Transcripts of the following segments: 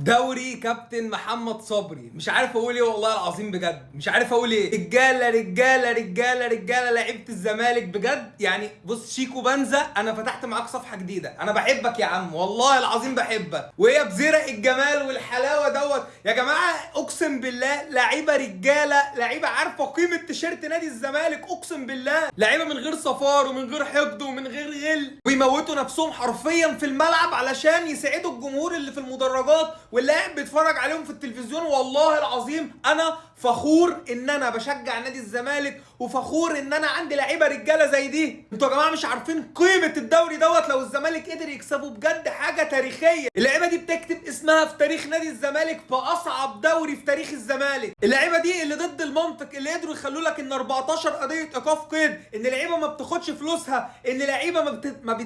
دوري كابتن محمد صبري، مش عارف اقول ايه والله العظيم، بجد مش عارف اقول ايه. رجاله رجاله رجاله رجاله لعيبة الزمالك بجد. يعني بص شيكو بنزا، انا فتحت معاك صفحة جديده، انا بحبك يا عم والله العظيم بحبك. وهي بزرق الجمال والحلاوه دوت يا جماعه، اقسم بالله لعيبة رجاله، لعيبة عارفه قيمة تيشيرت نادي الزمالك، اقسم بالله لعيبة من غير صفار ومن غير حقد ومن غير غل، ويموتوا نفسهم حرفيا في الملعب علشان يسعدوا الجمهور اللي في المدرجات واللي قاعد بيتفرج عليهم في التلفزيون. والله العظيم انا فخور ان انا بشجع نادي الزمالك، وفخور ان انا عندي لعيبة رجاله زي دي. انتوا يا جماعة مش عارفين قيمة الدوري دوت، لو الزمالك قدر يكسبه بجد حاجة تاريخية. اللعيبة دي بتكتب اسمها في تاريخ نادي الزمالك في اصعب دوري في تاريخ الزمالك. اللعيبة دي اللي ضد المنطق، اللي قدروا يخلوا لك ان 14 قضية ايقاف قيد، ان لعيبة ما بتاخدش فلوسها، ان لعيبة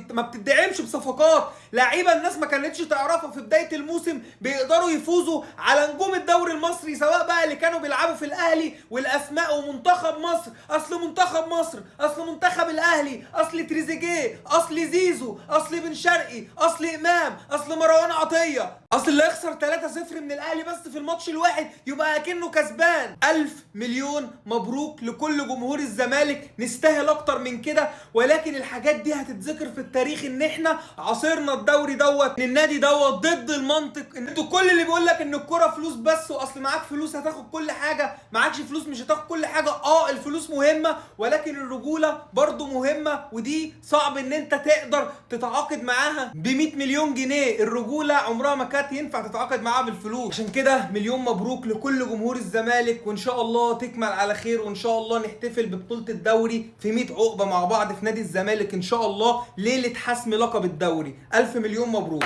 ما بتدعمش بصفقات، لعيبة الناس ما كانتش تعرفها في بداية الموسم بيقدروا يفوزوا على نجوم الدوري المصري، سواء بقى اللي كانوا بيلعبوا في الاهلي والاسماء ومنتخب مصر، اصل منتخب مصر، اصل منتخب الاهلي، اصل تريزيجيه، اصل زيزو، اصل بن شرقي، اصل امام، اصل مروان عطية، اصل اللي يخسر 3-0 من الاهلي بس في الماتش الواحد يبقى اكنه كسبان. الف مليون مبروك لكل جمهور الزمالك، نستاهل اكتر من كده، ولكن الحاجات دي هتتذكر في التاريخ ان احنا عاصرنا الدوري دوت، ان النادي دوت ضد المنطق. ان انتوا كل اللي بيقول لك ان الكرة فلوس بس، واصل معاك فلوس هتاخد كل حاجة، معاكش فلوس مش هتاخد كل حاجة. الفلوس مهمة، ولكن الرجولة برضو مهمة، ودي صعب ان انت تقدر تتعاقد معاها ب 100 مليون جنيه. الرجولة عمرها ما كانت ينفع تتعاقد معاها بالفلوس. عشان كده مليون مبروك لكل جمهور الزمالك، وان شاء الله تكمل على خير، وان شاء الله نحتفل ببطولة الدوري في 100 عقبة مع بعض في نادي الزمالك ان شاء الله، ليلة حسم لقب الدوري. الف مليون مبروك.